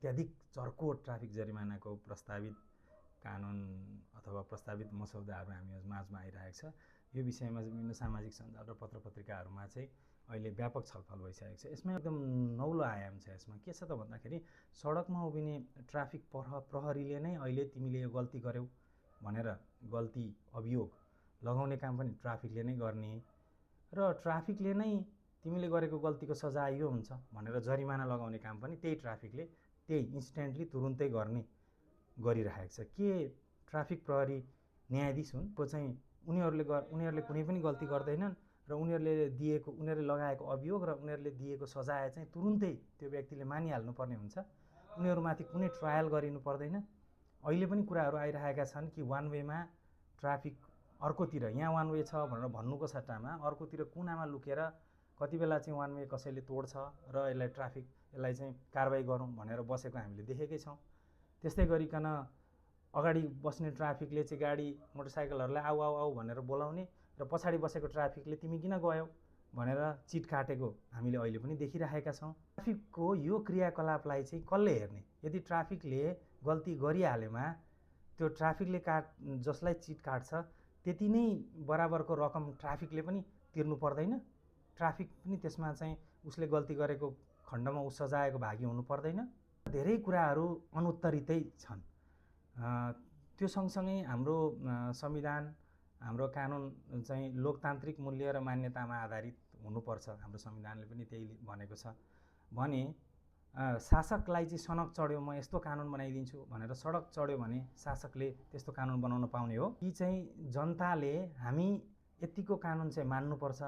अत्याधिक चर्को ट्राफिक जरिमानाको प्रस्तावित कानुन अथवा प्रस्तावित मसौदाहरू हामी माझमा आइरहेको छ। यो विषयमा विभिन्न सामाजिक सञ्जाल र पत्रपत्रिकाहरूमा चाहिँ अहिले व्यापक छलफल भइसकेको छ। यसमा एकदम नौलो आयाम छ। यसमा के छ त भन्दाखेरि सडकमा उभिने ट्राफिक प्रहरीले नै अहिले तिमीले यो गल्ती गर्यौ भनेर गल्ती अभियोग लगाउने काम पनि ट्राफिकले नै गर्ने र ट्राफिकले नै तिमीले गरेको गल्तीको सजाय यो हुन्छ भनेर जरिमाना लगाउने काम पनि त्यही ट्राफिकले त्यही इन्स्ट्यान्टली तुरुन्तै गर्ने गरिरहेको छ। के ट्राफिक प्रहरी न्यायाधीश हुन्? को चाहिँ उनीहरूले कुनै पनि गल्ती गर्दैनन् र उनीहरूले लगाएको अभियोग र उनीहरूले दिएको सजाय चाहिँ तुरुन्तै त्यो व्यक्तिले मानिहाल्नु पर्ने हुन्छ। उनीहरूमाथि कुनै ट्रायल गरिनु पर्दैन। अहिले पनि कुराहरू आइरहेका छन् कि वान वेमा ट्राफिक अर्कोतिर यहाँ वान वे छ भनेर भन्नुको सट्टामा अर्कोतिर कुनामा लुकेर कति बेला चाहिँ वान वे कसैले तोड्छ र यसलाई चाहिँ कारबाही गरौँ भनेर बसेको हामीले देखेकै छौँ। त्यस्तै गरिकन अगाडि बस्ने ट्राफिकले चाहिँ गाडी मोटरसाइकलहरूलाई आऊ आऊ आऊ भनेर बोलाउने र पछाडि बसेको ट्राफिकले तिमी किन गयौ भनेर चिट काटेको हामीले अहिले पनि देखिरहेका छौँ। ट्राफिकको यो क्रियाकलापलाई चाहिँ कसले हेर्ने? यदि ट्राफिकले गल्ती गरिहालेमा त्यो ट्राफिकले जसलाई चिट काट्छ त्यति नै बराबरको रकम ट्राफिकले पनि तिर्नु पर्दैन? ट्राफिक पनि त्यसमा चाहिँ उसले गल्ती गरेको खण्डमा ऊ सजायको भागी हुनु पर्दैन? धेरै कुराहरू अनुत्तरितै छन्। त्यो सँगसँगै हाम्रो संविधान हाम्रो कानुन चाहिँ लोकतान्त्रिक मूल्य र मान्यतामा आधारित हुनुपर्छ। हाम्रो संविधानले पनि त्यही भनेको छ भने शासकलाई चाहिँ सनक चढ्यो म यस्तो कानुन बनाइदिन्छु भनेर सडक चढ्यो भने शासकले त्यस्तो कानुन बनाउन पाउने हो? कि चाहिँ जनताले हामी यतिको कानुन चाहिँ मान्नुपर्छ,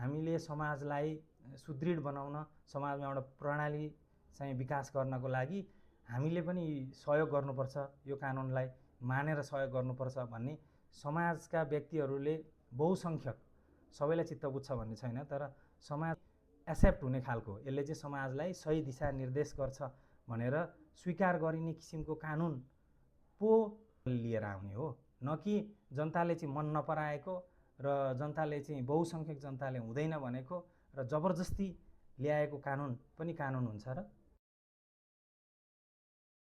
हामीले समाजलाई सुदृढ बनाउन समाजमा एउटा प्रणाली चाहिँ विकास गर्नको लागि हामीले पनि सहयोग गर्नुपर्छ, यो कानुनलाई मानेर सहयोग गर्नुपर्छ भन्ने समाजका व्यक्तिहरूले बहुसङ्ख्यक सबैलाई चित्त बुझ्छ भन्ने छैन, तर समाज एक्सेप्ट हुने खालको यसले चाहिँ समाजलाई सही दिशा निर्देश गर्छ भनेर स्वीकार गरिने किसिमको कानुन पो लिएर आउने हो, न कि जनताले चाहिँ मन नपराएको र जनताले चाहिँ बहुसङ्ख्यक जनताले हुँदैन भनेको र जबरजस्ती ल्याएको कानुन पनि कानुन हुन्छ र